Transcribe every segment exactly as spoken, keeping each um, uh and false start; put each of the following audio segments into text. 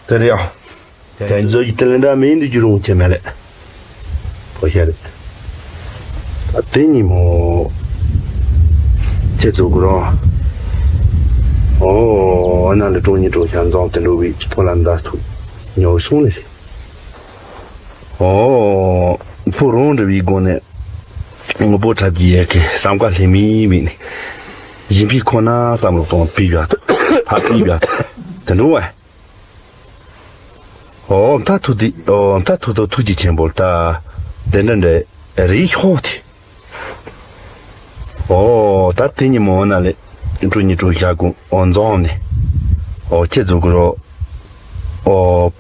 དེ་རེད་ཨ། དེ་ཚོ་ཡི་དེ་ལས་འདྲ་མིན་འདི་རྒྱུ་རུང་བྱེད་མེད་ལེ། ཕོ་ཤ་རེད། ད་དེ་ཉིན་མོ། ཁྱེད་ཚོ་གུ་རོ། ཨོ། ཨ་ན་ལེ་གྲོང་ཉིན་གྲོང་ཤ་འཛོམས་དེ་འགྲོ་བའི་ཕོ་ལ་མདའ་ཐུག་ཉོ་སོང་ལེ་རེད། ཨོ། ཕོ་རོང་འདྲ་བའི་སྒོ་ནས། ངོ་བོ་གྲབ་ཀྱི་ཡས་ཀྱི་བསམ་དཀའ་ལྷེ་མི་བིན། ཡིན་ཕི་ཁོ་ན་བསམ་བློ་གཏོང་པི་བྱ། ཕ་པི་བྱ། དེ་འགྲོ་བས། ཨོ་མཐའ་ཐུག་དེ་ཨོ་མཐའ་ཐུག་ཐུག་ཐུགས་རྗེ་ཆེན་པོ་ལ་ད། དེ་འདྲ་འདྲ་རེད་ཤོག་དེ། ཨོ་ད་དེ་ཉིན་མོ་ན་ལེ། གྲོ་ཉི་གྲོ་ཞག་གུང་ཨོ་འཛོམས་ནས། ཨོ་ཁྱེད་ཚོ་གུ་རོ། ཨོ།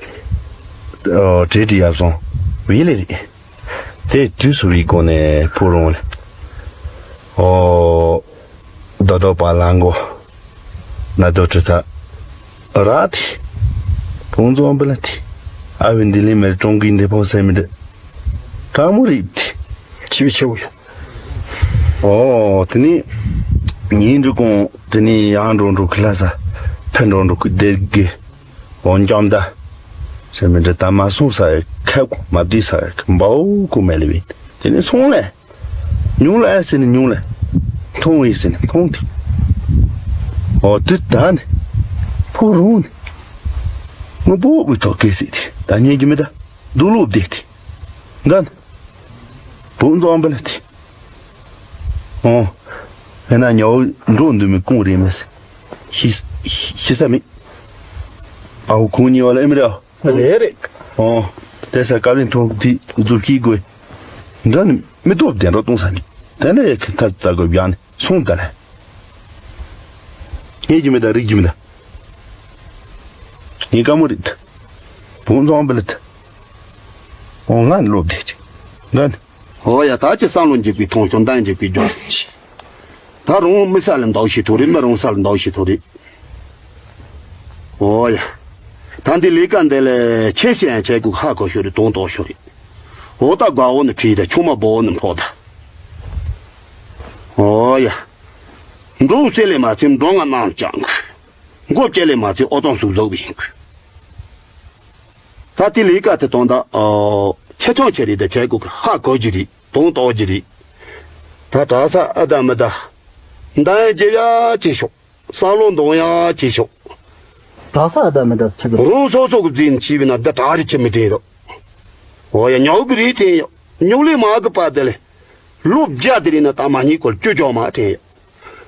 ཨོ་བྲེལ་བྲེལ་ཡབ་སོང་བི་ལེ་རེད། དེ་དུས་སུ་བི་གོ་ནས་ཕུ་རོང་ལེ། ཨོ། རྡོ་རྡོ་པ་ལ་མགོ། ན་རྡོ་ཁྲི་ཚ། ར་དེ། བུང་ཙོང་བི་ལ་དེ། ཨ་བི་འདི་ལི་མེར་ཀྲོང་གི་འདི་ཕོ་སེ་མི་འདི། ཀྲང་མོ་རིག་དེ། ཆི་བི་ཆེ་བོ་ཡོད། ཨོ་དེ་ནི། ཉིན་འགྲོ་གོང་དེ་ནི་ཡང་འགྲོ་འགྲོ་གི་ལྷ་ས། ཕན་འགྲོ་འགྲོ་གི་སྡེ་དགེ། འོ་འཇམ་ད། སེ་མི་འདི་ད་མ་སོང་ས་ཡི་ཁ་མ་བདེ་ས་ཡི་འབའ་ཀུ་མེ་ལི་བི། དེ་ནི་སོང་ལེ། ཉུང་ལ་ཨེ་ཟེར་ནི་ཉུང་ལ། མཐོང་ཡིན་ཟེར་ནི་མཐོང་དེ། ཨོ་དུས་ད་ནི། ཕོ་རུང་ནི། ངོ་བོ་བི་ཐོག་སྐད་སྲིད་དེ་ད་ཉན་གྱི་མི་ད། རྡོ་ལོབ་བསྡད་དེ། འདྲ་ནི། བུང་ཙོང་བི་ལ་དེ། ཨོ། ཨེ་ན་ཉའོ་འགྲོ་འདུག་མི་ཀུང་རེད་མེད་ཟེར། ཤི་ཤི་ས་མེད། ཨའོ་ཁོང་གཉིས་བ་ལ་ཨེ་མི་རེད་ཨ། རེད་རེད། ཨོ། དེ་ས་ཀ་ལིན་ཐོག་དེ་རྫུ་ཁྱི་དགོས། འདྲ་ནི་མི་ཐོབ་བདེ་འགྲོ་གཏོང་ས་ནི། དེ་འདྲ་ཡ་ཁི་ཐ་ཙ་གོ་བྱ་ནི་སོང་ད་ལེ། ངེད་ཀྱི་མི་ད་རིག་གི་མི་ད། ངེད་ཀ་མོ་རིག་ད། བུང་ཙོང་བི་ལ་ད། ཨོ་ང་ནི་ལོབ་བསྡད་ཅི། འདྲ་ནི། ཨོ་ཡ་ད་ཅི་བསམ་བློ་འཇིག་པའི་མཐོང་ཆུང་འདང་འཇིག་པའི་སྦྱོར་ཅི། ད་རུང་མི་ས་ལ་འདའ་ཤི་ཐུག་རེད། མི་རུང་ས་ལ་འདའ་ཤི་ཐུག་རེད། ཨོ་ཡ། ད་འདི་ལས་ཀ་འདི་ལས་ཆེ་ཤེས་ཡང་བྱེད་དགོས་ཧ་གོ་ཤོ་རེད། དོན་དོ་ཤོ་རེད། འོ་ད་དགའ་བོ་ནི་བྲིས་ད་ཆུང་མ་བོ་ནི་འཕྲོག་ད། ཨོ་ཡ། འགྲོ་རྩེ་ལས་མ་ཚིམ་འགྲོ་ང་ནང་ཅང་གི། མགོ་བཅད་ལས་མ་ཚིམ་ཨོ་ཏོང་སུག་ཟོག་བིན་གི། ད་དེ་ལས་ཀ་དེ་དོན་དག་ཨོ། ཆེ་ཆུང་ཆེ་རེད་ད་བྱེད་དགོས་གི་ཧ་གོ་གི་རེད། དོན་དོ་གི་རེད། ད་གྲྭ་ས་ཨ་ད་མི་ད། འདང་རྒྱབ་ཡ་ཅེ་ཤོག་བསམ་བློ་འདོང་ཡ་ཅེ་ཤོག་གྲྭ་ས་ཨ་ད་མི་ད་ཆི་ད། རང་སོ་སོ་གི་རྫིན་ཆི་བི་ན་ད་གྲ་རི་ཆི་མི་དྲན་རོ། འོ་ཡ་ཉོག་གི་རེད་དྲན་ཡོ། ཉོག་ལི་མ་གི་པ་དེ་ལེ། ལོ་བརྒྱ་དེ་རིང་ན་ད་མ་ཉིད་སྐོར་བཅུ་ཅོག་མ་དྲན་ཡོ།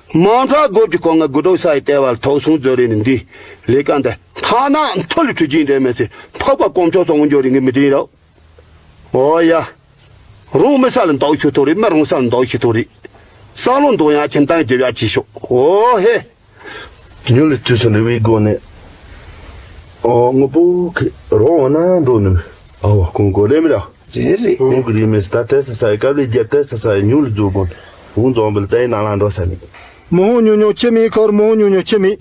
མང་ཚ་སྒོ་གི་སྐོ་ང་དགུ་ཏོག་ས་ཡི་ལྟེ་བར་ཐོག་སོང་ཛོ་རེ་ནི་འདི་ལས་ཀ་འདི་ཐ་ན་མཐོ་ལི་ཁྲུ་ཅིང་འདྲེ་མེ་སི་ཕག་པ་ཀོང་ཆོག་སོང་འཇོ་རིང་གི་མི་དྲན་རོ། འོ་ཡ། རང་མི་ས་ལ་འདོག་ཤུ་ཐོ་རེད། མི་རང་ས་ལ་འདོག་ཤུ་ཐོ་རེད། ས་ལོ་འདོག་ཡང་ཆེན་ཏང་རྒྱབ་ཡ་ཅི་ཤོག་འོ་ཧེ། ཉུ་ལི་དུས་སུ་ལི་བའི་སྒོ་ནས། ཨོ་ངོ་པོ་གི་རོ་འོ་ན་འགྲོ་ནི་མི། ཨོ་ཁོང་གོ་རེ་མི་ར། རེད་རེད། ཁོང་གི་རེ་མི་སི་ད་ཏེ་ས་ས་ཡི་ཀ་ལི་རྒྱབ་ཏེ་ས་ས་ཡི་ཉུ་ལི་རྫོ་གོ། བུང་རྫོང་བི་ལ་ཙའི་ནང་ལ་འགྲོ་ས་ནི། མོ་ཧོ་ཉོ་ཉོ་ཆེ་མི་ཁར་མོ་ཧོ་ཉོ་ཉོ་ཆེ་མི།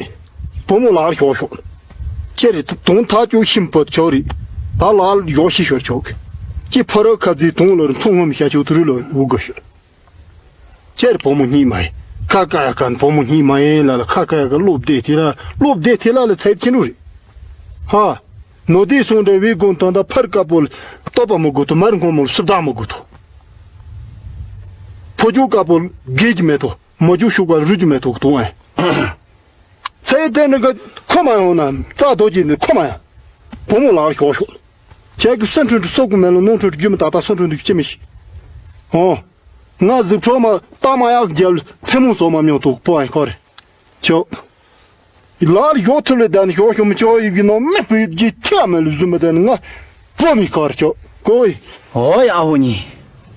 བུ་མོ་ལག་ཤོག་ཤོག་ཅེ་རེ་དུང་ཐག་ཅུ་ཤིམ་པོ་ཆོ་རེ། ད་ལག་ཡོག་ཤི་ཤོར་ཆོག་ཅི་ཕ་ར་ཁ་ཛི་དུང་ལོར་མཚུངས་ངོམ་ཤ་ཆོ་དུ་རུ་ལོར་འུ་གོ་ཤོར། ཅེར་བུ་མོ་གཉིས་མ་ཡིན། ཁ་ཀ་ཡ་ཀན་བུ་མོ་གཉིས་མ་ཡིན་ལ་ལ་ཁ་ཀ་ཡ་ཀ་སློབ་བདེ་དེ་ལ་སློབ་བདེ་དེ་ལ་ལ་ཚད་ཅི་འགྲོ་རེད། ཧ། ནོ་དེ་སོང་འདྲ་བའི་དགོན་དོན་དང་ཕར་དཀར་པོ་ལ་ལྟོ་པ་མོ་དགོ་ཐོ་མར་སྔོན་མོ་ལ་སུབ་དག་མོ་དགོ་ཐོ། ཕོ་ཇོ་དཀར་པོ་ལ་དགེ་གི་མེ་ཐོ་མོ་ཇོ་ཤུག་པ་རུ་གི་མེ་ཐོ་གི་དོང་ཨེ། ཚེ་དེ་འདྲ་གི་ཁོ་མ་ཡོང་ན་རྩ་རྡོ་གཅིག་ནི་ཁོ་མ་ཡོང་། བུ་མོ་ལག་ཤོག་ཤོག་ཁྱེད་ཀྱི་སེམས་ཁྲོད་དུ་སོག་གི་མེད་ལ་ནང་ཁྲོད་དུ་རྒྱུ་མི་ཏག་ཏག་སེམས་ཁྲོད་དུ་ཅི་མི་ཤེས། ཨོ། ང་གཟུགས་ཁྲོ་མ་ཏག་མ་ཡག་རྒྱབ་ལ་མཚན་མོ་སོགས་མ་མྱོང་ཐུག་པོ་ཨེ་ཁོ་རེ། ཅོ། ལག་ཡོག་ཐུབ་ལས་ལྡན་ཞོག་ཞོག་མི་ཅོ་ཡིབ་ཀྱི་ནང་མི་བུ་ཡིབ་ཀྱི་ཐེ་མེད་ལ་བཟུམ་མི་ལྡན་ང་བུ་མི་ཁར་ཅོ་ཀོ་ཡི། ཨོ་ཡ་ཨ་ཧོ་ཉི།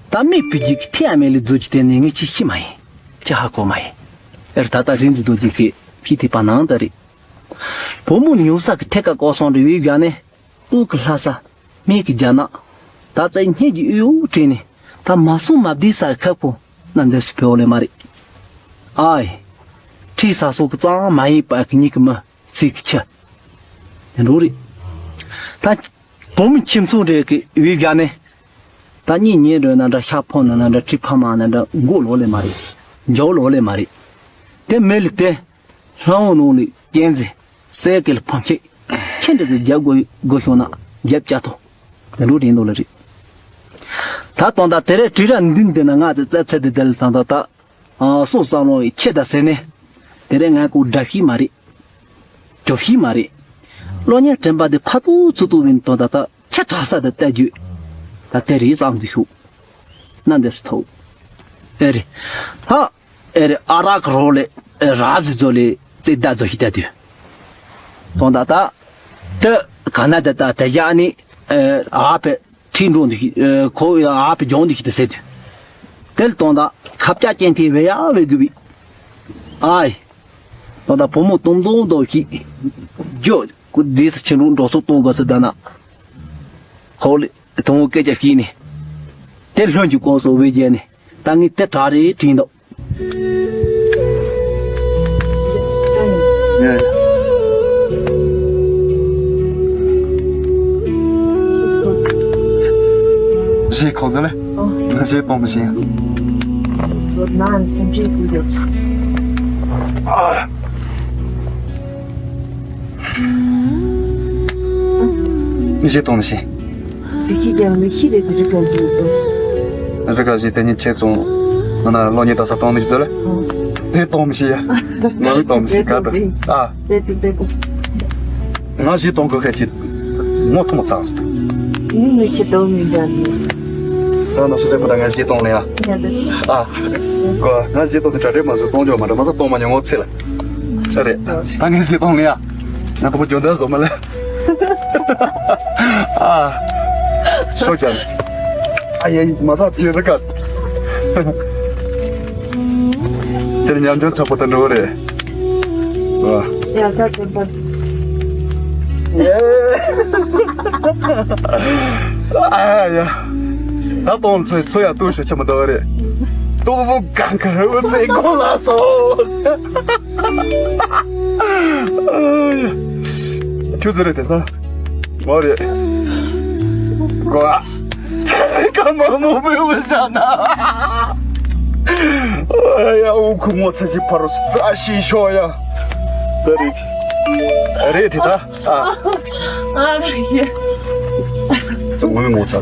ད་མི་བུ་ཡིབ་ཀྱི་ཐེ་མེད་ལ་བཟོ་ཅི་དེ་ནི་ངི་ཅི་ཤི་མ་ཡིན། ཅི་ཧ་གོ་མ་ཡིན། ཨེར་ད་ད་རིན་ཛི་རྡོ་རྗེ་ཁེ་ཕི་ཐི་པ་ནང་ད་རེད། བུ་མོ་ཉོ་ས་གི་ཐེ་ཀ་ཀོ་སོང་རི་བི་བྱ་ནས། དབུ་གི་ལྷ་ས། མིག་གི་རྒྱ་ནག་ད་ཙའི་སྙེད་ཀྱི་གཡུ་བྲིས་ནས་ད་མ་སོང་མ་བསྡད་ས་ཁབ་ཁོ་ན་འདོད་སུ་ཕེ་འོ་ལེ་མ་རེད། ཨའི། ཁྲིས་ས་སོགས་ཀྱི་གཙང་མ་ཡིན་པ་གི་མྱིག་གི་མི་ཚིག་གི་ཆུ། དེ་འགྲོ་རེད། ད་བུ་མོ་ཁྱིམ་ཚང་རེད་གི་བི་བྱ་ནས། ད་གཉིས་ཉེ་འགྲོ་ན་འདྲ་ཤ་ཕོ་ན་ན་འདྲ་གྲི་ཕ་མ་ན་འདྲ་མགོ་ལོ་ལེ་མ་རེད། འཇའ་ལོ་ལེ་མ་རེད། དེ་མེ་ལི་དེ། ལྷ་འོང་ནང་ལས་རྒྱན་མཛེས། སའི་གེ་ལ་ཕམ་ཆེ། ཁྱེད་འདྲ་ཟིག་རྒྱབ་དགོས་དགོས་བྱུང་ན་རྒྱབ་བཅའ་ཐོ། དེ་འགྲོ་རེད་འདུག་ལ་རེད། ད་དོན་དག་དེ་རེད། དྲི་ར་འདུན་དེ་ན་ང་ཚོ་ཙབ་ཚད་དེ་དེ་ལ་སང་ད་ད། ཨ་སོ་བསམ་བློ་ཡི་ཁྱེད་ད་ཟེར་ནས། དེ་རེད། ང་ཀོ་འདྲ་ཤི་མ་རེད། གྱོ་ཤི་མ་རེད། གློག་བརྙན་དྲན་པ་དེ་ཕ་ཏུ་ཚུ་ཏུ་བིན་དོན་དག་ད་ཆ་དྲག་ས་དེ་ལྟ་རྒྱུ། ད་དེ་རེད་བསམ་དུ་ཤུགས། ན་འདེབས་སུ་ཐོག་ཨེ་རེད། ད། ཨེ་རེད། ཨ་རག་རོ་ལེ། ཨེ་རག་ཟི་ཛོ་ལེ། ཙེ་ད་ཛོ་ཤི་ད་དུ། དོན་དག་ད། དེ་ག་ན་དེ་ད་དེ་ཡ་ནི། ཨེ་ཨ་ཕེ་ཁྲིན་འགྲོ་འདུག་ཤི། ཨེ་ཁོ་ཨ་ཕེ་ཇོང་འདུག་ཤི་དེ་ཟེར་དུ། དེ་ལ་དོན་དག་ཁ་བྱ་ཅན་དེ་བེ་ཡ་བེ་གུ་བི། ཨའི། དོན་དག་བུ་མོ་སྟོང་སྟོང་འདོག་ཤི། ཇོ་ཀུ་རྫིས་སུ་ཆེན་རུང་འགྲོ་སོགས་གཏོང་དགོས་ཚུལ་ད་ན། ཁོ་ལེ་དུང་སྐད་ཆ་བཤད་ནས། དེ་ལྷོན་གྱི་ལྐོག་སོ་བེ་རྒྱལ་ནས། ད་ངས་དེ་གྲ་རེ་དྲིན་འདུག་གཞས་གང་ཟེར་ལེ། ང་གཞས་གཏོང་མི་ཤེས། ང་སེམས་ཅན་ཀུན་ཡོད། གཞས་གཏོང་མི་ཤེས། ཟི་ཁི་ཀྱང་མི་ཤི་རེད། དེ་རིགས་གང་དུ་འདུག་རི་ཀ་ཞིག་དེ་ཉིད་ཆེད་ཚོང་ང་ན་ལོ་ཉི་ད་ས་གཏོང་མི་ཤེས་ལ། དེ་གཏོང་མི་ཤེས་ཡ། ང་མི་གཏོང་མི་ཤེས་ག་ད། ཨ། དེ་དེ་དེ་དེ། ང་གཞས་གཏོང་དགོས་ཁ་ཅིག་ངོ་ཐུག་མ་ཚར་སོང་། ངས་ངས་ཁྱེད་གཏོང་མི་འདྲ་ནི། ད་ན་སུ་ཟེར་པ་ད་ང་གཞས་གཏོང་ལེ་ཡ། ཡ་ད། ཨ། གོ་ང་གཞས་གཏོང་དེ་གྲ་སྒྲིག་མ་བཟོ་གཏོང་ཆོག་མ་འདྲ་མ་ཟ་གཏོང་མ་ཉོ་ངོ་ཚེ་ལ། ས་རེད། ད་ངས་གཞས་གཏོང་ལེ་ཡ། ང་ད་པོ་འཇོན་ད་བཟོ་མ་ལེ། ཨ། ཤོག་ཅན། ཨ་ཡེ་མ་ད་ཕི་རི་ཀ། དེར་ཉམས་འགྱུར་ཚ་པོ་དང་འགྲོ་གི་རེད། ཨ། ཡ་ད་དེ་པར། ཨ་ཡ། ད་གཏོང་ཚོ་ཚོ་ཡ་ལྟོས་ཤོག་ཆེ་མོ་འདུག་རེད། ལྟོ་བུ་གང་ག་རེ་བུ་ཚེ་གོ་ལ་སོ། ཨ་ཡ། ཆུ་ཚོད་རེད་དེ་ས། ཨོ་རེད། གོ་ཨ། ཀ་མ་མོ་བེ་བེ་ཤ་ན། ཨ་ཡ་འུ་ཁུ་མོ་ཚ་ཞིག་ཕ་རོ་ཙ་ཞིག་ཤོ་ཡ། ད་རེད། རེད་དེ་ད། ཨ། ཨ་རེད། ཙི་འུ་མོ་ཚ།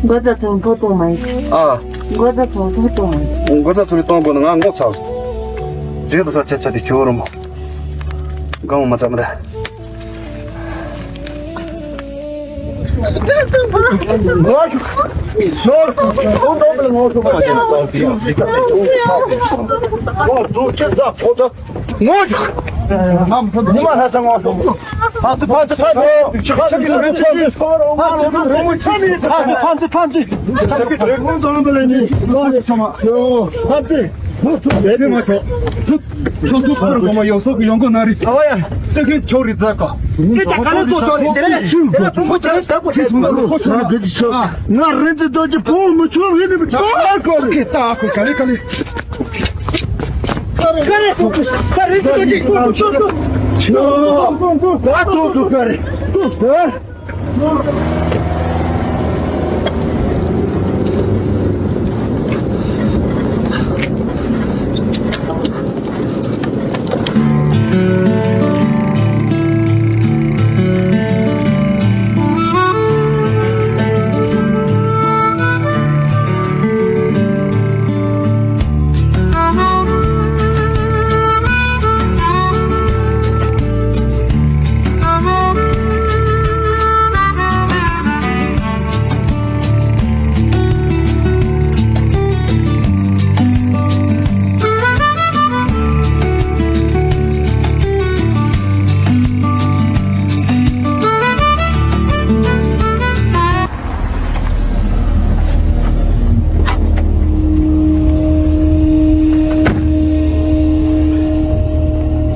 མགོ་ཚ་ཚོང་ཕོ་གཏོང་མ་ཡིན། ཨ། མགོ་ཚ་ཚོང་ཕོ་གཏོང་མ་ཡིན། མགོ་ཚ་ཚོང་གཏོང་དགོས་ན་ང་ངོ་ཚ། རྗེས་དུ་ས་ཆ་ཆ་དེ་ཁྱོད་རུ་མོ། གང་མ་ཚ་མ་ད། ཕྱོགས་སུ་ཕར་གོ་མ་ཡོག་སོག་གི་ཡོང་གོ་ན་རི། ཨ་བ་ཡ། ལྟོས་མཁན་ཆོག་རི་ད་ག། དེ་ད་ག་ལེ་ཏོ་ཆོག་རི་དེ་ལེ། དེ་ལ་ཕུང་པོ་ཆོག་རི་ད་གོ་ཆོག་རི། ང་རེ་འདི་ཏོ་ཅི་ཕུང་མི་ཆོག་རི་ནི་མི་ཆོག་ཨ་གོ་རི། ད་གོ་ག་ལེ་ག་ལེ། ག་རེ་ཏོ་ཅི་ག་རེ་ཏོ་ཅི་ཕུང་མི་ཆོག་རི། ཆོག་ག་ཏོ་ཏོ་ག་རེ།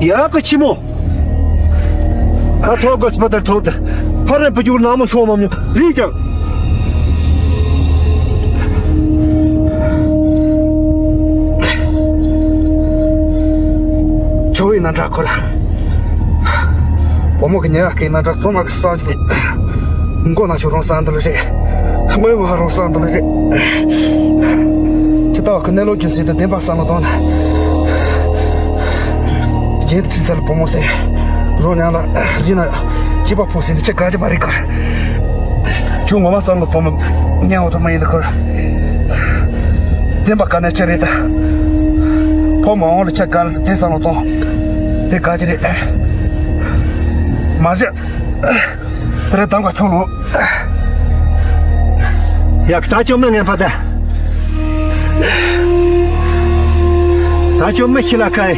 ཡ་གི་ཆི་མོ། ཁ་ཐོག་གི་སྤུ་ལྟར་ཐོག་ཏུ་ཕ་རན་བུ་རྒྱུག་ནག་མོ་ཤོང་མ་མྱོང་རིག་ཀྱང་། ཆོ་བའི་རྣམ་གྲངས་ཁོ་ར། བུ་མོ་གི་ཉལ་བ་སྐད་རྣམ་གྲངས་ཚང་མ་གི་སངས་རྒྱས། མགོ་ནང་ཆུ་རོང་སང་དུ་ལ་རེད། མོའི་མ་རོང་སང་དུ་ལ་རེད། ཅི་ལྟ་བ་ཁོ་གནས་ལུགས་རྒྱུ་མཚན་དང་ལྡན་པ་བསམ་བློ་གཏོང་ན། རྗེས་དུ་ཁྲིད་ཚར་ལ་བུ་མོ་ཟེར། རོ་མྱང་ལ་རི་ན་སྐྱེས་པ་ཕོ་ཟེར་འདི་ཆ་ག་ཅི་མ་རེད་ཁར། ཁྱོད་ངོ་མ་བསམ་བློ་བུ་མོ་ཉན་འོ་དུ་མ་ཡིན་ད་ཁར། ལྡན་པ་ག་ནས་ཆ་རེད་ད། བུ་མོ་འོང་ལ་ཆ་ག་ལ་དེ་བསམ་བློ་གཏོང་། དེ་ག་ཅི་རེད། མ་ཟད། དེ་རེད་དང་ག་ཁྱོད་ལོ། ཡག་ད་ཅོ་མི་ངན་པ་ད། ད་ཅོ་མི་ཤི་ལ་ཁའི་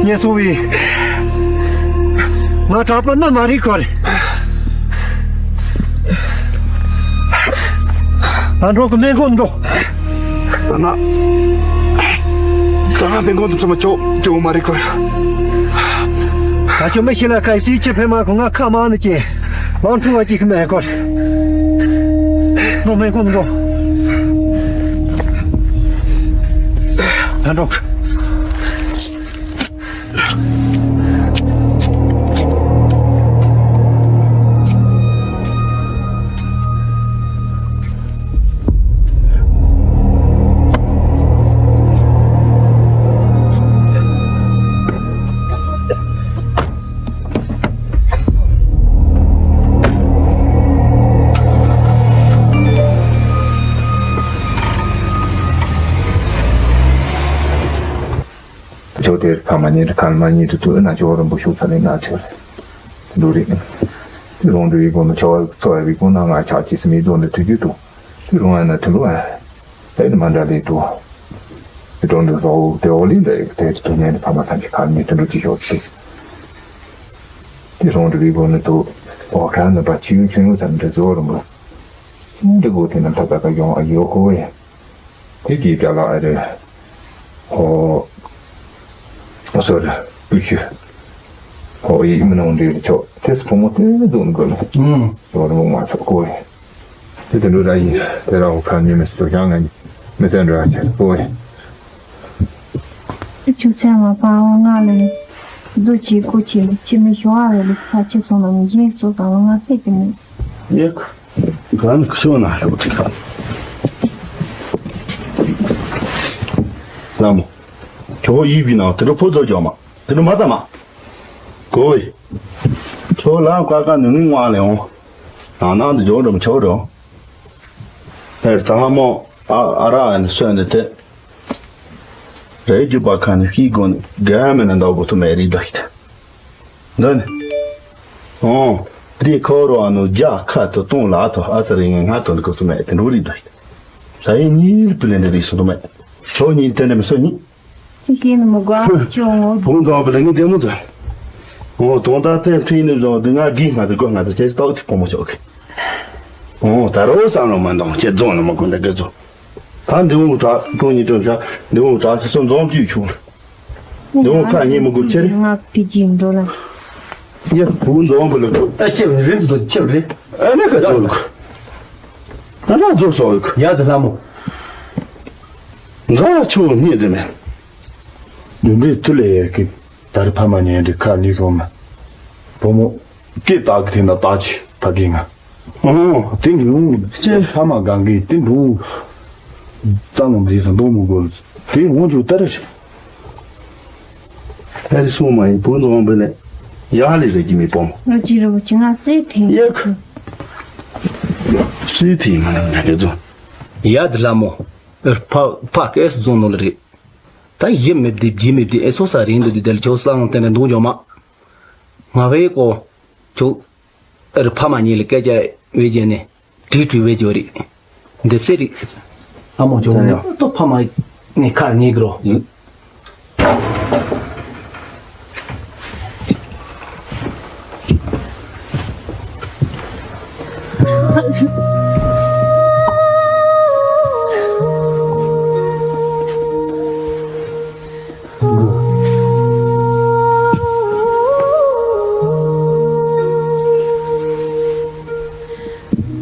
ཉེ་སོང་བའི་ང་གྲྭ་པ་ནི་མ་རིག་གོ་རེད། ད་འགྲོ་གི་མེ་འགོ་འགྲོ། ད་ན། ད་ན་མེ་འགོ་འགྲོ་ཚོ་མ་ཅོ་ཅོ་མ་རིག་གོ། ད་ཅོ་མི་ཤི་ལ་ཁའི་སུའི་ཆེ་ཕེ་མ་གོ་ང་ཁ་མ་ནི་ཅེ། ལོང་ཁྲུང་བ་ཅིག་མེད་གོ། ནོ་མེ་ཁོང་འགྲོ། ད་འགྲོ། ཕྱོགས་དེར་ཕ་མ་གཉིས་ཀྱི་ཁ་མ་གཉིས་དུ་ཐུག་ན་ཇོ་བོ་རིན་པོ་ཤུགས་ཚ་ནས་ང་ཁྲེལ་འདུག་རེད། དེ་རུང་འདི་ཡི་སྒོ་ནས་ཆོ་བ་འཚོ་བའི་སྒོ་ནས་ང་ཆགས་ཀྱི་སེམས་ཡིད་རྫོགས་ནས་ཐུག་རྒྱུ་དུ། དེ་རུང་ཨ་ན་དེ་འདུག་ཨ། དེ་ནི་མ་འདྲ་ལས་དུ། དེ་གྲོང་དུ་བཟོ་དེ་འོ་ལི་འདྲ་ཡི་དེ་དུ་ཐུག་ནས་ཕ་མ་ཐམས་ཅད་ཁ་མཉེས་དུ་འགྲོ་ཅི་ཤོག་ཅིག་དེ་རུང་འདི་ཡི་སྒོ་ནས་དུ། འོ་ཁ་ནི་པ་ཆི་ཡུ་ཆུང་ཡུ་ཟེར་འདྲ་ཇོ་བོ་རིན་པོ། འདི་སྒོ་དེ་ནི་ཐབས་ད་ག་ཡོང་ཨ་ཡོད་ཁོ་བས། དེ་གི་བྲ་ལ་ཨ་རེ། ཧོ། ཨོ་སོ་རེ། པུ་ཤུ། ཧོ་ཡི་མི་ནང་འདི་ཆོ། དེ་སུ་ཕོ་མོ་དེ་འདུག་ནི་གོ་ལ། ཨུམ། ཡོ་རེ་མོ་མ་ཆོ་གོ་ཡི། དེ་དེ་འདུག་ར་ཡིན། དེ་ར་འོ་ཁ་ཉི་མི་སི་ཏོ་ཡང་ང་ཉི་མི་སེ་འདྲ་ཆེ་གོ་ཡི། ཆུ་ཚན་མ་པ་འོ་ང་ལ་ནི། རྡོ་ཆེ་ཀོ་ཆེ་ལི་ཆེ་མི་ཤོ་ཨ་རེ་ལི་ཁ་ཆེ་སོང་ལ་མི་ཡིན་སོ་ད་འོ་ང་ཕེ་དེ་མི། ཡེ། གང་ཤོ་ན་ཤོ་ཏི་ཁ། ལ་མོ། ཁྱོ་ཡིད་བི་ན་དེ་རུ་ཕོ་ཚོ་ཇོ་མ། དེ་ནི་མ་ད་མ། གོ་བས། ཁྱོད་ལ་ཀ་ཀ་ནུ་ནི་ངོ་ལེ་འོང་། ནང་ནང་དུ་འཇོག་འགྲོ་མི་ཆོག་འགྲོ། ཨེ་ད་མོ། ཨ་ཨ་ར་ཨ་ནི་སོན་ནི་དེ། རེ་རྒྱུ་པ་ཁ་ནི་ཤི་གོ་ནི་རྒན་མི་ནི་འདའ་བོ་ཐུ་མེ་རི་དོ་ཤི་ད། འདི་ནི། ཨོ། དེ་ཁོ་རོ་ཨ་ནུ་རྒྱ་ཁ་ཐུ་གཏོང་ལ་ཐུ་ཨ་ཙི་རི་ངན་ང་ཐུ་ནི་གོ་ཐུ་མེ་དེ་འགྲོ་རི་དོ་ཤི་ད། ས་ཡི་གཉིས་པི་ལེ་འདི་རི་སུ་ཐུ་མེ། ཆོ་གཉིས་དེ་ནི་མི་སོ་གཉིས། ཁྱི་སྐད་ནི་མི་དགོས་ཨ་ཁྱོད་ངོ་། བུ་འཛོམས་པ་ལ་ངས་བདེ་མོ་མཛད། འོ་དོན་དག་དེ་འཕྲིན་ནི་བཟོ་འདི་ང་གིས་ང་ཚོ་དགོས་ང་ཚོ་ཁྱེད་ཏོག་ཅིག་ཕོ་མོ་ཆོག་གི། འོ་ད་རོ་བསམ་བློ་མ་འདང་ཁྱེད་རྫོང་ནི་མ་དགོས་འདྲ་གི་ཚོ། ད་འདི་འུ་གྲགས་ཀྲུང་ཉིན་ཀྲུང་ཤ་འདི་འུ་གྲགས་སི་སོ་འཛོམས་རྒྱུ་ཆུ། འདི་འུ་ཁ་ཉིན་མི་དགོས་ཁྱེད། ང་དེ་ཅིག་འགྲོ་ལ། ཡ་བུ་འཛོམས་པ་ལ་ཁྱོད་ཨ་ཁྱེད་རེད་འདུག་ཁྱེད་རེད། ཨ་ནི་ཁ་ཚོ་ལ་ཁོ། ང་རང་ཚོ་སོ་ཡ་ཟི་ལྷ་མོ། ང་ཆུ་བོ་རྙེད་དེ་མེད། འདི་འདྲའི་དུ་ལས་ཡར་གི་ད་རེ་ཕ་མ་ཉན་འདི་ཁ་ལུས་གོ་མ། བུ་མོ་སྐེ་བཏགས་གི་དེ་འདྲ་བཏགས་ཆི་ཕ་གི་ང་། ཨོ། དེ་ནི་ཅེ། ཕ་མ་གང་གི་དེ་འདུག་རྩ་ནང་འཛིན་སོང་འདུག་མི་དགོས། དེ་འོང་ཆུ་ལྟར་རེད། ཨ་རི་སོང་མ་ཡིན་བུ་འདུག་བུ་ནས་ཡག་ལས་རེད་ཀྱི་མི་སྤོང་། ང་ཅི་རུ་ཅི་ང་སེ་ཐེ་ཡག་སེ་ཐེ་མ་ན་ང་ག་ཚོ། ཡ་ཛི་ལྷ་མོ། ཨེ་ཕ་ཕ་སྐད་སུ་རྫོང་ནོ་ལ་རེད། ད་ཡིད་མི་བདེ་བྱེད་མི་བདེ་ཨེ་སོ་ས་རིང་དུ་དུ་དལ་ཆོ་སང་དེ་ནས་འདུག་འཇོག་མ། ང་བའི་ཀོ། ཆོ། ཨེ་རི་ཕ་མ་གཉིས་ལ་སྐད་ཆ་བེད་རྒྱན་ནས་དྲིས་དྲིས་བེད་རྒྱོ་རེད། འདེབས་སེ་རེད། ཨ་མོ་ཇོ་མོ་ཏོ་ཕ་མ་ངས་ཁར་ངེས་གི་རོ།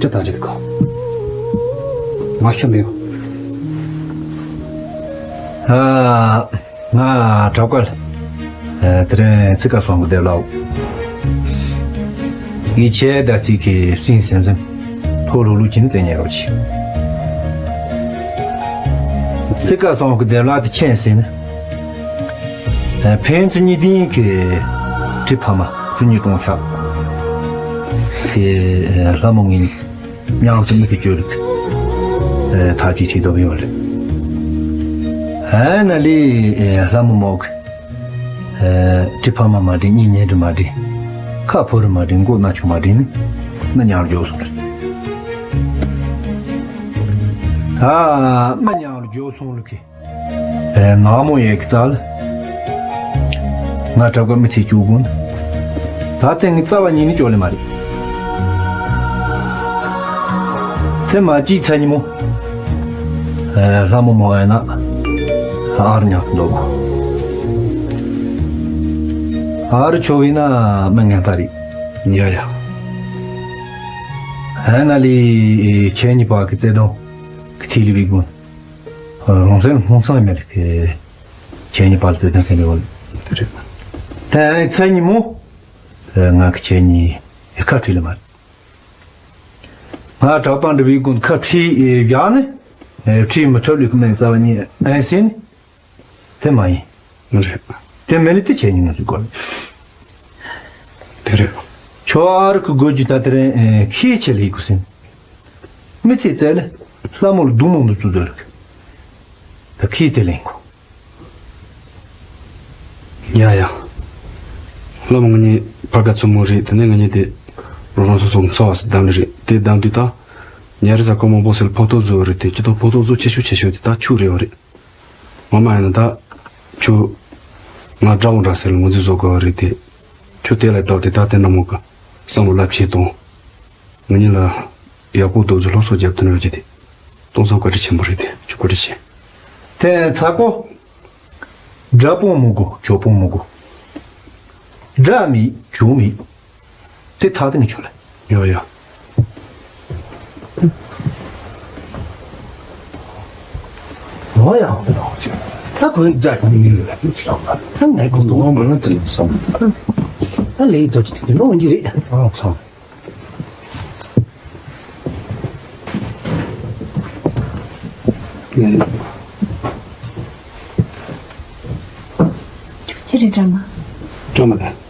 ཅི་ད་ཅི་ད་གོ། མ་ཤི་མི་ཡོང་། ཨ། ང་གྲོགས་པོ། ཨ། དེ་རིང་ཚིག་ཁ་སོང་གི་བསྡད་ལགས། ངས་ཁྱེད་ད་ཚིག་གི་སྲིང་སེམས་སེམས་མཐོ་ལྷུག་ལྷུག་བྱས་ནས་བཙན་ཉར་རོགས་གྱིས། ཚིག་ཀ་སོང་གི་བདེ་བླག་དེ་ཁྱེད་ཟེར་ནས། ཕན་ཚུན་གཉིས་ལྡན་གྱི་གྲི་ཕ་མ་བཅུ་གཉིས་གྲོང་ཁྱེར་གྱི་ལྷ་མོ་ངས་མཉམ་དུ་མི་གི་བཅོལ་ལུགས་ཐག་གཅོད་བྱེད་དོ་ཡོད་རེད། ཨ་ན་ལི་ལྷ་མོ་མོ་གི་གྲི་ཕ་མ་མ་འགྲིག་གཉེན་ཉེ་འབྲེལ་མ་འགྲིག་ཁ་ཕོ་རུ་མ་འགྲིག་མགོ་ན་ཆུང་མ་འགྲིག་ནི་མི་ཉག་འགྱོ་སོང་རེད། ད་མི་ཉག་འགྱོ་སོང་ལུགས་ཀྱི། ནག་མོ་ཡས་ཀྱི་རྩ་ལ། ང་གྲབས་ཀ་མི་ཚེ་བཅུག་དགོས་ན། ད་ལྟ་ངའི་རྩ་བ་ཉིད་ནས་བཅོལ་ལེ་མ་རེད། དེ་མ་གཅིག་ཚ་ཉི་མོ། ལྷ་མོ་མོ་ཡ་ན། ཨར་ཉག་འདུག་ཨར་ཆོ་བས་ན་མི་ངན་པ་རེད། ཡ་ཡ། ཨ་ན་ལི་ཁྱེད་གཉིས་པ་གི་བརྩེ་དུང་གི་ཐིག་ལེ་བི་དགོན། རང་སེམས་ལྷུང་སང་མེད་ཀི། ཁྱེད་གཉིས་པར་བརྩེ་དུང་ཁེལ་ནས་འོང་། དེ་རེད། དེ་ཚེ་ཉིན་མོ། ང་གི་ཁྱེད་གཉིས་ཁ་བྲིས་ལ་མ་རེད། ང་གྲགས་པ་འདྲ་བའི་ཀུན་ཁ་བྲིས་བཞག་ནས། བྲིས་མི་ཐུབ་ལུགས་ཀྱི་མིང་རྩ་བ་ཉིད་ཨན་ཟིན། དེ་མ་ཡིན། མི་རེད། དེ་མི་ལི་དེ་ཁྱེད་གཉིས་ང་ཚོའི་སྐོར། དེ་རེད། ཁྱོད་ཨ་རི་ཁུ་དགོས་རྒྱུ་ད་དེ་རིང་ཁྱི་ཆེ་ལི་ཁུ་སིན། མི་ཚེ་བཙལ་ལ་ལྷ་མོ་ལ་སྡུག་མོ་འདི་ཚུ་དོལ། ད་ཁྱི་དེ་ལེན་གོ། ཡ་ཡ། ལྷ་མོ་ང་གཉིས་ཕར་ཁ་ཚུར་མོ་རེད། དེ་ནས་ང་གཉིས་དེ་རོ་རང་སོ་སོ་འཚོ་བ་སི་བདམས་ལེ་རེད། དེ་བདམས་དུས་ད་ཉ་རི་ས་ཀོ་མོ་པོ་སེལ་ཕོ་ཏོ་བཟོ་རེད། དེ་ཅི་ཏོ་ཕོ་ཏོ་བཟོ་ཆེ་ཤོས་ཆེ་ཤོས་དེ་ད་ཆུ་རེ་བ་རེད། ངོ་མ་ཡིན་ན་ད་ཁྱོད་ང་དགྲ་བོ་འདྲ་ཟེར་ལ་ངོ་འཛིན་བཟོ་དགོས་པ་རེད་དེ། ཁྱོད་དེ་ལ་བལྟས་ཏེ་ད་དེ་འདྲ་མོ་གི་བསམ་བློ་ལབ་བྱེད་དང་། ང་གཉིས་ལ་ཡག་པོ་རྡོག་རྫི་སློབ་གསོ་རྒྱབ་ཐུབ་ན་ཡོད་ཀྱི་དེ། སྟོང་བསམ་བཀའ་དྲིན་ཆེན་པོ་རེད་དེ་ཁྱོད་བཀའ་དྲིན་ཆེ། དེ་ཚ་ཀོ། དགྲ་སྤོང་མི་དགོས་ཇོ་སྤོང་མི་དགོས། དགྲ་མེད་ཇོ་མེད། དེ་ཐག་དེ་ནི་ཆོད་ལ། ཡོ་ཡོ། ཨོ་ཡ། ད་ཁོའི་དགྲ་གཉིས་ལ་ད་ངའི་ཁོང་དུ་འོང་མ་ན་དེ་བསམ། ད་ལས་རྫོགས་ཀྱི་དེ་ལོ་འདི་རེད། ཨ་ཚང་། ཅི་རེད་འདྲ་མ། འདྲ་མ་རེད།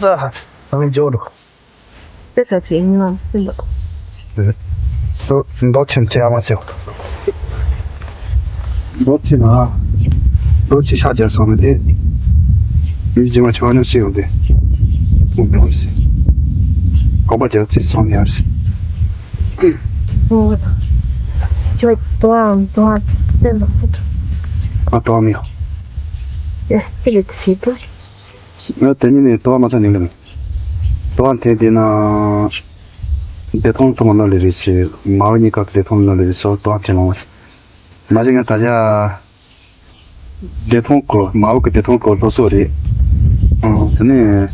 ཨ་ཧ། ཨ་མི་འཇོག་རུ། དེ་ས་ཆའི་ངང་སྲིད་ལ། མདོག་ཆེན་ཆེ་ཨ་མ་ཆེ། མདོག་ཆེ་ན། མདོག་ཆེ་ཤ་རྒྱག་སོང་ནས་དེ། མི་རྗེས་མ་ཆུ་བ་ཉོ་ཆེ་ཡོང་དེ། ཐུག་མི་འོང་སྲིད། གོ་པ་རྒྱག་ཚེ་སོང་ཡར་སྲིད། ཁྱོད་དོ་ཨང་དོ་ཨང་ཙེ་ལ་ཕུད། ཨ་དོ་ཨ་མི་ཡོང་། ཡ་ཁྱེད་ལས་དེ་ཟིག་དོ། ང་དེ་ཉིན་ནས་དོ་བ་མ་ཚ་ཉིན་ལ་དོ་བ་འཐེན་དེ་ན་བདེ་ཐང་ཐོག་ནོ་ལེ་རེད་ཟེར། མ་བ་གཉིས་ཀ་བདེ་ཐང་ནོ་ལེ་རེད་ཟེར། དོ་བ་འཐེན་ལོང་བ་ཟེར། མ་གཞི་ང་ད་ཆ་བདེ་ཐང་སྐོར་མ་བ་གི་བདེ་ཐང་སྐོར་སློབ་གསོ་རེད། ཨང་དེ་ནས་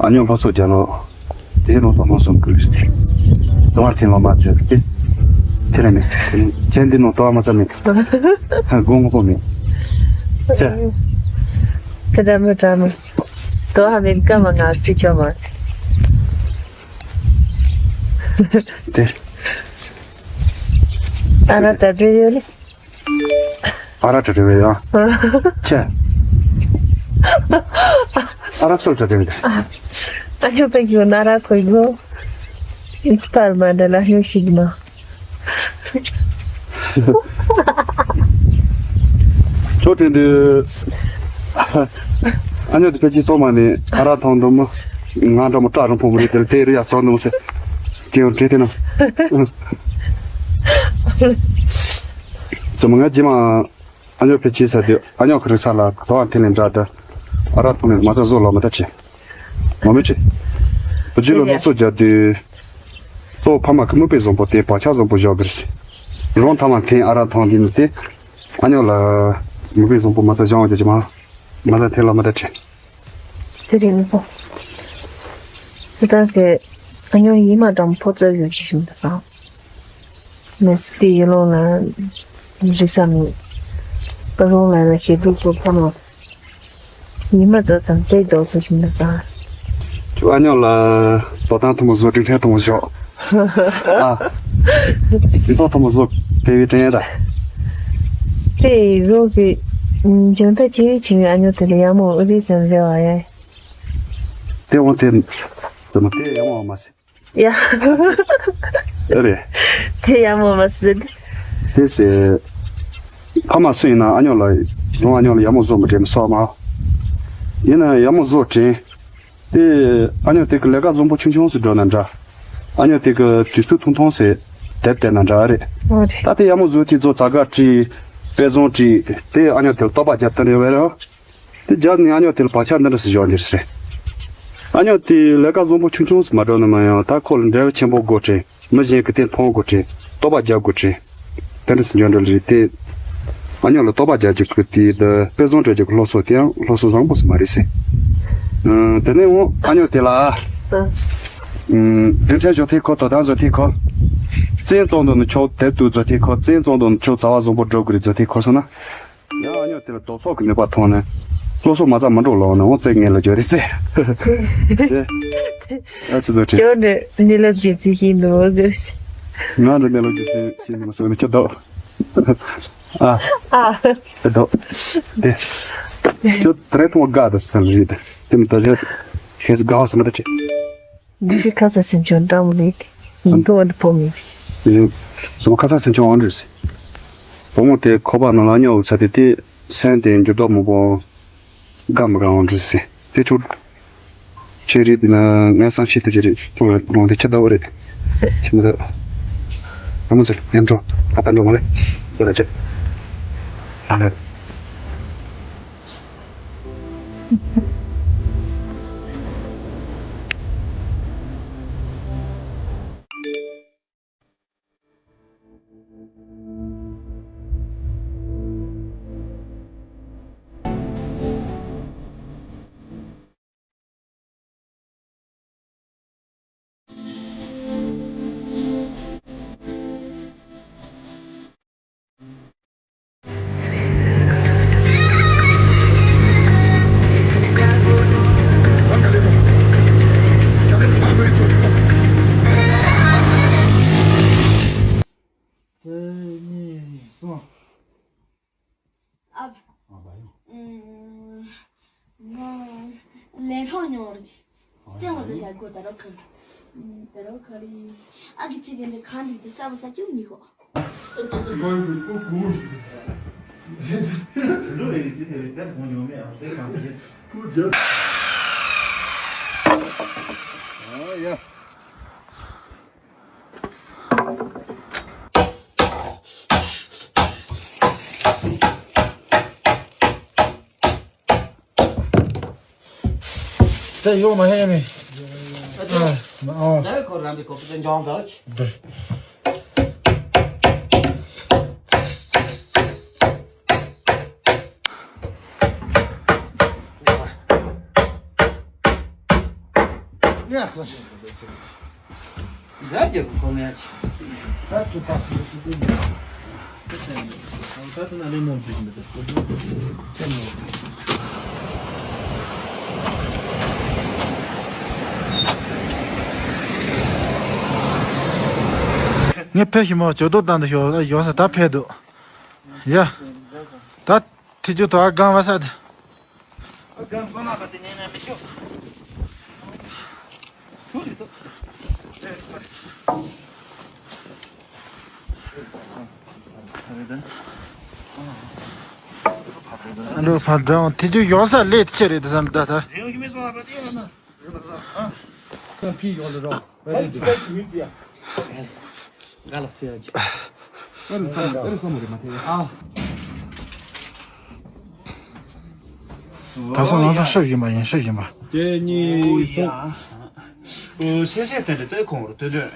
ཨ་ཉོ་སློབ་གསོ་རྒྱག་ལོ། དེའི་ནང་དུ་མ་སོང་གི་རེད། དོ་བ་འཐེན་ལོང་མ་ཚ་དེ་དེ་རེད་མེད། ཁྱེད་འདི་ནང་དོ་བ་མ་ཚ་མེད། དགོངས་པོ་མེད། ཆེ། དེ་འདྲ་མི་འདྲ་མི། དོ་ཧ་མིན་ཀ་མ་ང་ཅི་ཆོ་མ། དེ། ཨ་ར་ད་དེ་ཡོད་ལེ། ཨ་ར་ད་དེ་ཡོད་ཡ། ཆེ། ཨ་ར་སོལ་ད་དེ་ཡོད། ཨ་ཆོ་པེ་གི་ན་ར་ཁོ་ཡོད། ཨིན་པར་མ་འདྲ་ལ་ཡོད་ཤིག་མ། ཅོ་ཐེན་དུ། ཨ་ཉོ་དེ་ཕལ་ཆེར་སོ་མ་ནི་ཨ་ར་ཐང་དུ་མོ། ང་འདྲ་མོ་བཀྲ་རང་ཕོ་མོ་རེད་དེ་དེ་རི་ཡ་སོང་དུ་མོ་སེ། ཅེ་ཡོ་ཏྲེ་ཏེ་ན། ཙམ་ང་ཇི་མ། ཨ་ཉོ་ཕལ་ཆེར་ས་དུ་ཨ་ཉོ་ཁ་རི་ས་ལ་དོ་ཨ་ཐེ་ལེན་འདྲ་དུ། ཨ་ར་ཐང་ནི་མ་ས་བཟོ་ལོ་མ་ད་ཆེ། མ་མི་ཆེ། བུ་ཇི་ལོ་སློབ་གསོ་རྒྱག་དུས། གཙོ་བོ་ཕ་མ་གི་མིག་དཔེ་བཟང་པོ་དེ་བག་ཆགས་བཟང་པོ་བཞག་གི་རེད། རང་ཐ་མ་འཐེན་ཨ་ར་ཐང་འདི་ནི་དེ། ཨ་ཉོ་ལ། མིག་དཔེ་བཟང་པོ་མ་ཚད་སྦྱང་བ་རྒྱག་གི་མ། མ་ཚད་འཐེན་ལ་མ་ད་དྲན། དེ་རིང་ནི་ཕོ། སི་ཏང་གི་ཨ་ཉོ་ཡིན་མ་དང་ཕོ་ཚོད་ཡོད་ཀྱི་ཞིག་འདུག་སང་། མེ་སི་ཏི་ཡི་ལོང་ལ་རིག་ས་མི། ཀ་རོང་ལ་ན་ཞེ་སྡུག་ཚོ་ཕ་མ། ཉི་མ་ཙམ་ཙམ་དེ་རྡོག་སུ་ཞིག་ན་ས། ཁྱོད་ཨ་ཉོག་ལ་དོ་དང་ཐུ་མོ་བཟོ་དྲིན་ཆེན་ཐུ་མོ་ཞོག་ཨ། དེ་ཐོག་ཐུ་མོ་བཟོ་དེ་བའི་དྲན་ཡ་ད། དེ་རོགས་ཀྱི་འཇོན་ཐང་ཆེ་བའི་ཆེ་བའི་ཨ་ཉོག་དེ་ལ་ཡག་མོ་ཨུ་རི་སམ་རེ་བ་ཡ། དེ་འོང་དེ་ཙམ་དེ་ཡག་མོ་མ་ཟད། ཡ། ཨེ་རེད། དེ་ཡག་མོ་མ་ཟད། དེ་ཟེར། ཕ་མ་སུ་ཡིན་ན་ཨ་ཉོག་ལ་རང་ཨ་ཉོག་ལ་ཡག་མོ་བཟོ་མི་དྲན་མི་སོགས་མ། ཡིན་ན་ཡག་མོ་བཟོ་དྲན། དེ་ཨ་ཉོག་དེ་གི་ལས་ཀ་བཟང་པོ་ཆུང་ཆུང་ཟིག་འགྲོ་ན་འདྲ། ཨ་ཉོག་དེ་གི་དུས་ཚོད་ཐུང་ཐུང་ཟིག་དེབ་བལྟས་ན་འདྲ་རེད། ཨོ་རེད། ད་དེ་ཡག་མོ་བཟོ་དུས་ཚོད་ཙག་ག་བྲིས། དཔེ་བཟང་བྲིས། དེ་ཨ་ཉོག་དེ་ལ་བསྟོད་པ་རྒྱབ་སྟེ་རེད་བས་རེད། དེ་རྒྱབ་ནས་ཨ་ཉོག་དེ་ལ་བག་ཆགས་འདི་འདྲ་ཞིག་བཞག་འདིར་ཟེར། ཨ་ཉོག་དེ་ལས་ཀ་བཟང་པོ་ཆུང་ཆུང་ཞིག་མ་འགྲོ་ན་མ་ཡང་ད་ཁོ་ལ་འབྲེལ་བ་ཆེན་པོ་དགོས་དྲན། མི་གཞན་གྱི་དེ་མཐོང་དགོས་དྲན། བསྟོད་པ་རྒྱག་དགོས་དྲན། དེ་འདྲ་ཞིག་འཇོན་འདྲ་རེད་དེ། ཨ་ཉོག་ལ་བསྟོད་པ་རྒྱག་རྒྱུ་གི་དེ་དེ་དཔེ་བཟང་སྤྲོད་རྒྱུ་གི་སློབ་གསོ་དེའང་སློབ་གསོ་བཟང་པོ་ཞིག་མ་རེད་ཟེར། ཨ། དེ་ནས་འོང་ཨ་ཉོག་དེ་ལ། ཨ། དྲིན་ཆེན་ཞོག་ཐེ་ཁོ་དོ་དང་ཞོག་ཐེ་ཁོ། བཙན་བཙོང་དོ་ནི་ཆོག་དེབ་ཏུ་ཞོག་ཐེ་ཁོ། བཙན་བཙོང་དོ་ནི་ཆོག་རྩ་བ་བཟང་པོ་སྒྲུབ་དགོས་རེད་ཞོག་ཐེ་ཁོ་སོང་ན། ཡང་ཨ་ཉོག་དེ་ལ་ལྡོག་ཕྱོགས་ཀྱི་ནུས་པ་ཐོན་ནས། སློབ་གསོ་མ་རྩ་མི་འགྲོ་ལོག་ནས་འོང་ཙེ་ངེས་ལ་འགྱོ་རེད་ཟེར། དེ། ཨ་ཙི་ཙི་ཁྲིད། ཇོ་ནི་ནི་ལབ་ཀྱི་ཙི་ཤིན་ཏུ་འོ་ཟེར་ཟེར། ང་ནི་ནི་ལབ་ཀྱི་ཙི་ཤིན་ཏུ་མ་སོང་ནི་ཁྱོད་ལྡོག་ཨ། ཨ། ཁྱོད་ལྡོག་དེ། ཁྱོད་དེ་རེད་ཐོང་དགའ་དང་སང་རེད། དེ་མི་ད་ཟེར། ཁྱེད་དགའ་བ་སོང་ན་ད་ཁྲིད། འདི་ཁ་ས་སེམས་ཆུང་འདྲ་མོ་རེད། ཉིན་ཐོ་བ་འདི་ཕོ་མི། ཨེ། སོ་མ་ཁ་ས་སེམས་ཆུང་འོང་འདྲ་ཟེར། བུ་མོ་དེ་ཁོ་པ་ནང་ལ་ཉོ་ཚ་དེ་དེ་སེམས་དེ་འགྱུར་ལྡོག་མང་པོ་དགའ་མི་དགའ་འོང་འདྲ་ཟེར། དེ་ཆུ་ཆེ་རིགས་དེ་ན་ངའི་བསམ་ཤེས་དེ་ཆེ་རིགས་ཁོང་ལ་ལོང་དེ་ཆེ་ལྟ་བུ་རེད། ཆེ་མི་ལྟ། ཨ་མ་ཚོ་ཉན་འགྲོ། ད་ལྟ་འགྲོ་མ་རེད། དེ་ལ་ཆེ། ཨ་ལ། གཅིག་གཉིས་གསུམ། ཨ། ཨ་བ་ཡོང་། ཨུམ། ང་ལས་ཐོག་ཉོ་ར་ཅི། བཙན་བ་ཚོ་བྱ་དགོས་ད་རོགས་ཁ། ད་རོགས་ཁ་རེད། ཨ་ཀི་ཆི་གེ་འདི་ཁ་འདི་དེ་ས་བ་ས་ཀྱུ་ཉི་ཁོ། དེ་ཡོང་མ་ཧེ་མི། ཨ་ཨ། ད་ཁོ་རང་གི་ཁོ་པ་དེ་འཇོང་ད་ཆི། འདི། ཡ། ཟ་རྒྱུ་གི་གོ་ངལ་ཆེ། ད་ཚོད་དཔག་ཚོད་ཚོད་ཚོད་ཡིན། ད་ཚོད་ན་ལས་མང་ཚོད་ཡིན་པ་དང་ཚོད་ཚོད་ཚོད་མང་། ངས་ཕེབས་ཤིག་མོ་ཇོ་དོ་དང་དུ་ཞོག་ཡོང་ས་ད་ཕེབས་འདུག་ཡ། ད་ཐི་ཇུ་དོ་ཨ་གང་བ་ས་དུ། ཨ་འགྲོ་ཕར་འགྲོ་དེ་ཚོ་ཡོང་ས་ལས་ཆེ་རེད་བསམ་ད་ད། ཕི་ཡོང་ལ་རོགས། ང་ལ་ཟེར་ཡ་ཅི། ཨ་རི་སམ་ཨ་རི་སམ་རེད་མ་ཐེ། ཨ། ད་སང་ང་ཚོ་ཧྲིབ་ཡིན་པ་ཡིན་ཧྲིབ་ཡིན་པ། གཅིག་གཉིས་གསུམ། ཨོ་སེ་སེ་དེ་འདྲ་ལྟོས་ཁོང་རུ་ལྟོས་འདྲ།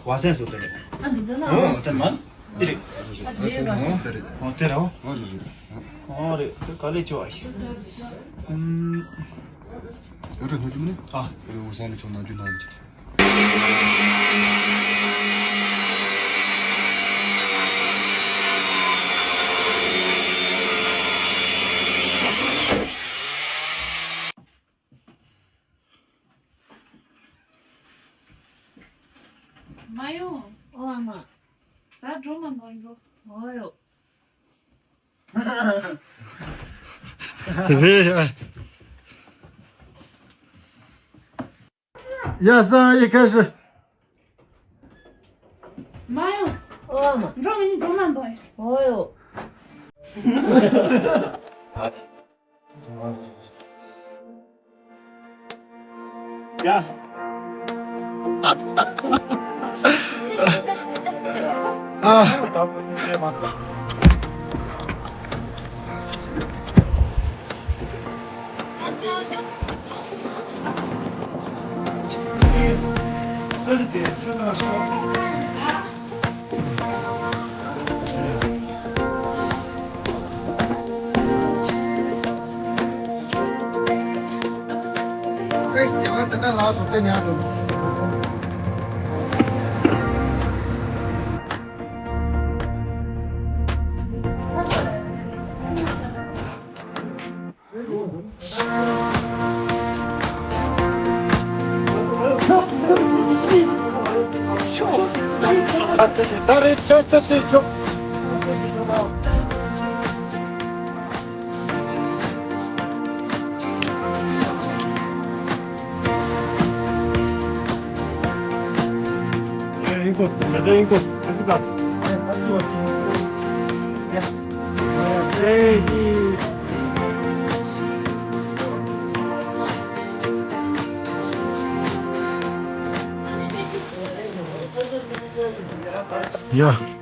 བ་སེ་སུ་དེ་འདྲ། ཨ་འདི་ཚོ་ན། ཨོ་དེ་མ། དེ་རེད། ཨ་དེ་རེད། ཨོ་དེ་རེད། ཨོ་རེད་རེད། ཨོ་རེད་དེ་ག་ལས་ཆེ་བ་ཞིག་ཨུམ། ཡོད་རེད་ནོ་ཅི་མ་ནི། ཨ། ཡོད་རེད། འོ་སང་ལས་ཆོག་ན་རྒྱུ་ན་ཡིན་གྱི། མ་ཡོང་། ཨོ་ཨ་མ། ད་འགྲོ་མ་འགྲོ་འགྲོ། ཨོ་ཡོ། རེད། ཡ་སང་ཡི་ཁ་ཤི། མ་ཡོང་། ཨོ་མ། འགྲོ་མི་ཉིད་འགྲོ་མ་འདོད། ཨོ་ཡོ། ཡ། ཨ། ཡ།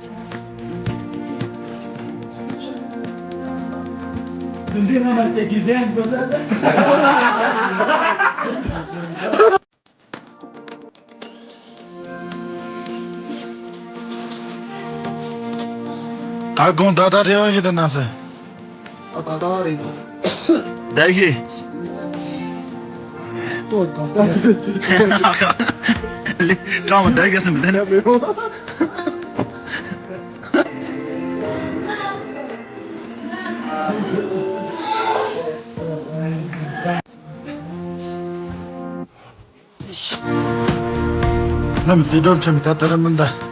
ད་དགོང་ད་ལྟ་རེ་བ་ཞིག་ཏུ་གནང་སོང་། ད་ལྟ་རེད། བདེ་གཤིས། ཨོ་ད་ལྟ། ལེ། ཀྲང་བ་བདེ་གཤིས་སམ་བདེ་ན་མི་འོང་། ལམ་དེ་འགྲོ་ཁྲིམས་ད་ལྟ་ར་མི་འདའ།